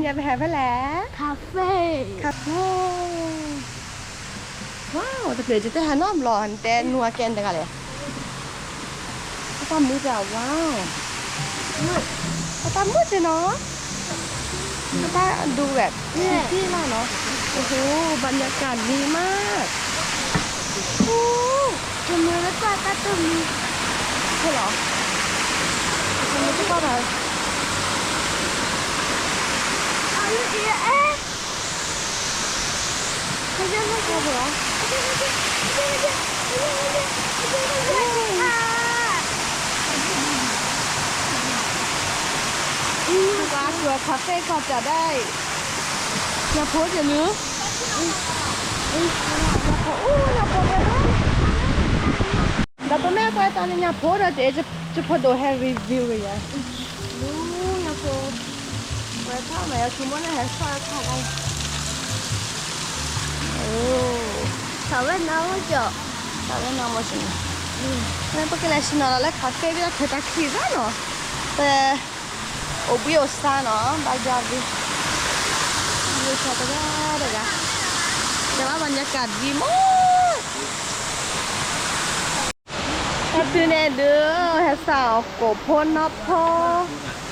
ညါပဟဲဖဲလဲၣ်, cafe, cafe. Wow, တပျ့ၤကတဲဟဲနီတဘျီ နတဲနူအကဲနတဂၤလဲၣ်. အတၢ်မုာ်တၢ် wow, အတၢ်မုာ်တနီၤ, အတၢ်ဒူဝဲၢ် city လီၤနီၤ. โอ้โห บรรยากาศดีมาก. โอ้ ယမ့ၢ်လၢကွၢ်တၢ်တမံၤ, ဟဲလီၤ, ယမ့ၢ်တကွၢ်ဘၣ်, အ cafe ခီၣ်တၢ်ဒၣ်အံၤ, ညၣ်ဖိက့ၤနု, ညၣ်ဖိအိၣ် ညၣ်ဖိဝဲ, ဒီးပမ့ၢ်ကွၢ်တၢ်န့ၣ် ညၣ်ဖိဒီး ယဖိဒိၣ်ဟဲ review က့ၤယၤ, ညၣ်ဖိ, ဝဲထီၣ်မး ယဆိကမိၣ်န့ၣ်ဟဲဆီၣ်ခါခါ, အိ စးဝဲနါအိၣ်ကၠီ, စးဝဲနါမ့ၢ်ဆ့ၣ်နီၤ, မ့ၢ်ပကလဲၤဆ့ၣ်နီၤလီၤလၢ cafe ဘၣ်တၢ်ခဲတၢ်ခံးဘၣ်နီၤ, ပ အိၣ်ဘှံးအိၣ်ဆါနီၤ ဘၣ်ယွၤဘှံး, ဘှံးအိၣ်ဆါတဂၤတဂၤ, တဘၣ်ဘၣ်ညါကးဒံးမး, တၢ်တုၤန့ၣ်ဒုး ဟဲစးအီၣ်ကိၣ်ဖိနီၢ်ဖိ,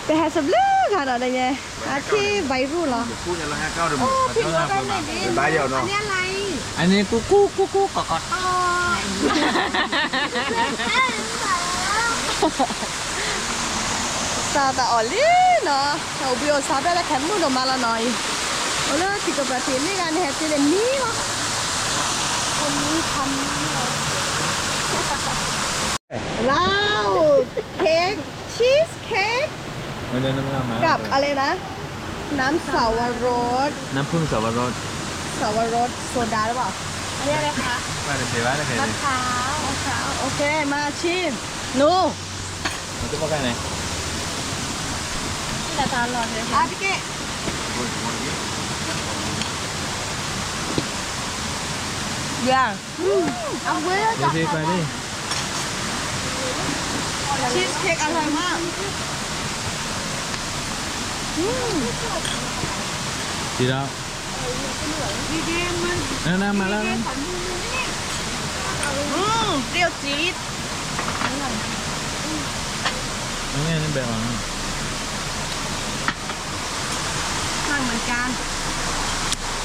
ပဟဲစဘျုးဂၤနီၤ တညါ, အခံဘၣ်ရူၢ်လီၤ, အိၣ်ဖံးမီၢ်တၢ်န့ၣ်ဒ်, အန့ၣ်ကူကူကူကူကီးကီး စးတၢ်အီၣ်လံနီၤ, အိၣ်ဘှံးအိၣ်ဆါဖဲလၢခဲမုၢ်ဒိၣ်မးလီၤနီၤအံၤ, အိၣ်လၢထံကပၤထံးန့ၢ်ဂၤန့ၣ် ဟဲတုၤန့ၣ်မံလီၤ, မံခါမံလီၤ, ว้าว cake, cheese cake กับอะไรนะ น้ำสับปะรด น้ำผึ้งสับปะรด สับปะรดโซดาหรือเปล่า อันนี้อะไรคะ มะพร้าว มะพร้าว โอเค มาชิม หนู เอาตุ๊กตาไหน อ่ะพี่เก้ ยัง เอาเว้ย เดี๋ยวพี่ไปดิ ชีสเค้กอร่อยมาก อืม ดีแล้ว นั่นๆ มาแล้วนะ อืม เปรี้ยวจี๊ด นั่นไง นั่นแบบอ่อนนะ อร่อยเหมือนกัน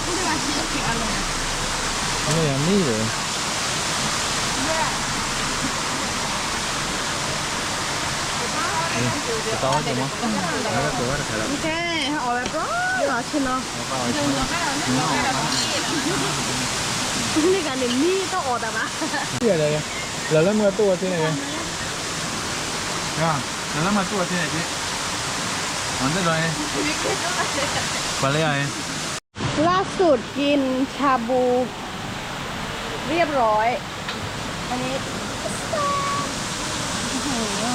ไม่ได้ว่าชีสเค้กอร่อย ไม่อย่างนี้เลย โอเค အီၣ်ဝဲပျီ ဆ့ၣ်နီၤ န့ၣ်ကန့ၣ် မံတအီၣ်တၢ်ဘၣ် လၢလၢမုၢ်အတိၢ်ဝဲသ့န့ၣ် လၢလၢမုၢ်အတိၢ်ဝဲသ့န့ၣ် ပှၤလၢယၤ ล่าสุดกินชาบูเรียบร้อย อันนี้ อื้อหือ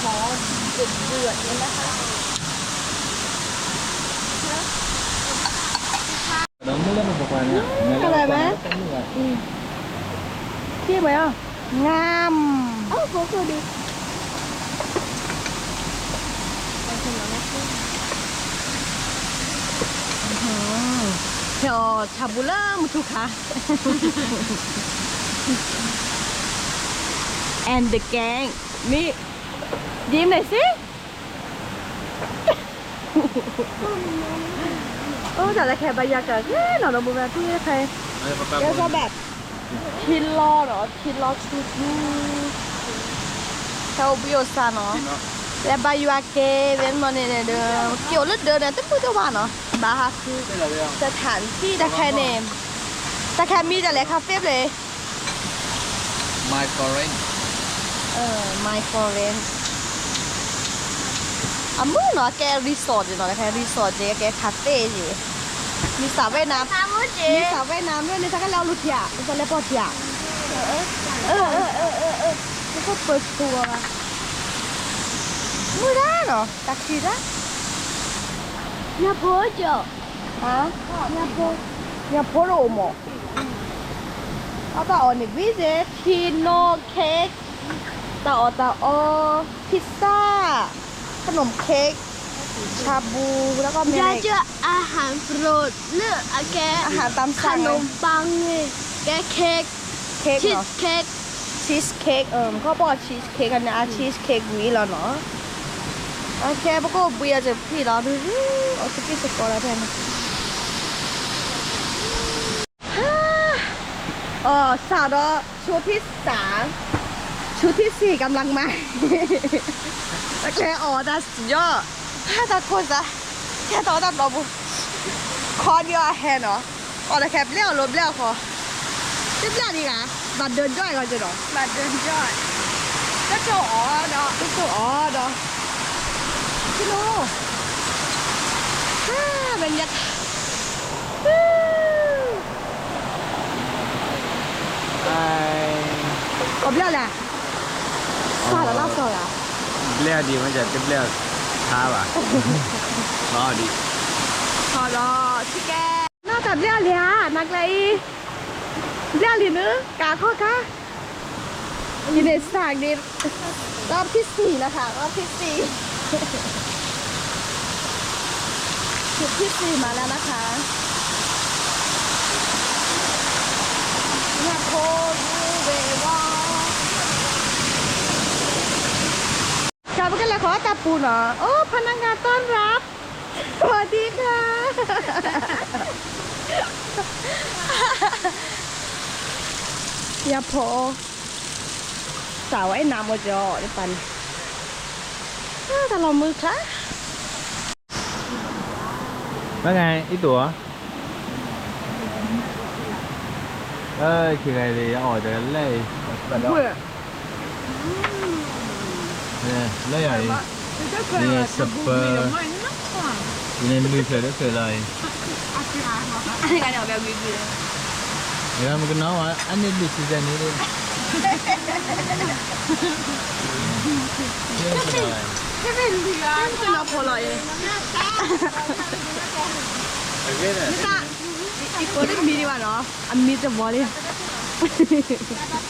หอมเดือดๆเลยนะคะ อืม อร่อยไหม อืม เคี่ยวไหมอ่ะ งาม เอ้า ขอโทษดิ ဟဲအီၣ်ဆၣ်ဘူလၢမုၢ်ထူခါ and the gang မ့ၢ် ยิ้มหน่อยสิ အိၣ်တၢ်လၢခဲ บรรยากาศ ခဲနီၤ ဒီပုၢ်ဝဲၢ်သ့ၣ်တဖၣ် ကဲ ဆိုแบบ ထံလီၤနီၤ ထံလီၤဆူၣ်ဆူၣ် ဟဲအိၣ်ဘှံးအိၣ်ဆါနီၤ လဲၤဘါယွၤက့ၤ ဝဲမ့ၢ်န့ၣ်ဒီး က့ၤအိၣ်လၢဒၢးန့ၣ် တမုာ်တဝါနီၤ ဘၣ်ဟးဃု สถานที่ တၢ်ခဲန့ၣ် တၢ်ခဲမံတၢ်လဲၤ cafe ဘျဲၣ် My Foreign, my Foreign အမုာ်နီၤ အကဲ resort နီၤ တၢ်ခဲ resort ကဲ cafe မံ สระว่ายน้ำ မံ สระว่ายน้ำ ဒ်န့ၣ် တၢ်ခဲလၢအီၣ်လူၤထံဧါ တၢ်ခဲလၢပီၢ်ထံဧါ တၢ်ခဲပၢၤဆူၣ်ဘၣ် မုာ်ဒၣ်နီၤ တၢ်ခံးဒၣ် ညၣ်ဖိကၠီၤ ဟါ ညၣ်ဖိ ညၣ်ဖိတအိၣ်မး အတၢ်အီၣ်န့ၣ် ဝံၤစ့ ထံနီၢ် cake တၢ်အီၣ်တၢ်အီ pizza ขนมเค้ก ชาบู แล้วก็มีอะไรอีก อาหารโปรด เลือก อาหารตามสั่ง ขนมปัง เค้ก เค้กเหรอ ชีสเค้ก เออ เขาบอกชีสเค้ก อันนี้ อ่ะ ชีสเค้ก ဝံၤလီၤနီၤ. โอเค ပကအိၣ်ဘှံးအီၤတဖျၢၣ်လီၤ ဒုး အီၤတဖျၢၣ်စ့ၢ်ကီးလီၤဖဲန့ၣ် อ๋อ สาวเนาะ ชุดที่สาม ชุดที่สี่กำลังมา တၢ်ကျဲအီၣ်တၢ်စံၣ်ညီၣ် တၢ်ကိၢ်စါ ကဲထီၣ်တၢ်ဘျီပူၤ ခီဒံးအီၤဟဲနီၤ အီၣ်တၢ်ခဲဘျဲၣ်အီၤလိၤဘျဲၣ်အီၤခီ တဘျဲၣ်ဒံးဂၤ ဘၣ်ဒိဒိၣ်အီၤကီးနီၤ ဘၣ်ဒိဒိၣ် တစိၢ်အီၤဒီး တစိၢ်အီၤဒီး ကၠိ ဘယ်ညက် ကီၢ်ဘျဲၣ်လဲၣ် စၢ်လီၤဘၣ်စီၤဂၤ ဘျဲၣ်ဒံးမ့ၢ် တဘျဲၣ်ဆါဘၣ် လီၤဒံး ထီၣ်ဒီး ထံကဲ နီၢ်တၢ်ဘျဲၣ်လံဧါ နၤကျဲအံၤ ဘျဲၣ်လံနု ကးခီၣ်ခါ ယန့ၣ်စၢ်န့ၣ် รอบที่สี่นะคะ รอบที่สี่ จุดที่สี่มาแล้วนะคะ เนี่ยโพยูเววอ ค่ะ พวกเราขอตะปูเนาะ โอ้ พนักงานต้อนรับ สวัสดีค่ะ ยาโพ สาวว่ายน้ำ မ့ၢ်ကီး ဒီးပၢ်န့ၣ် တၢ်လီၤမုၢ်ချါ ว่าไง อีตั๋ว เออ คือไงดี ออกจากแรก เออ แล้วอย่างนี้ ဒီးစပၢၤ ဒီးမုၢ်ဖျၢၣ်တဖျၢၣ်လီၤအံၤ ဒီးမုၢ်ကနီၤဝဲ အန့ၣ်ဘျုးစံးစဲန့ၣ် နီၢ်ဖိလီၤအံၤ မ့ၢ်တၢ် ယကိးတမံၤဒံးဘၣ်နီၤ အမံၤတဝီလံ ယပာ်အခံတဂၤနီၤ အီၣ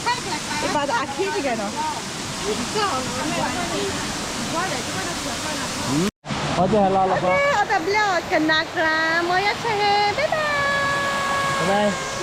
်တၢ်ဘျဲၣ်အီၤ ကနၣ်ကြၢ မ့ၢ်ယဲဆၢဟဲ bye bye ဘၣ်ဘၣ်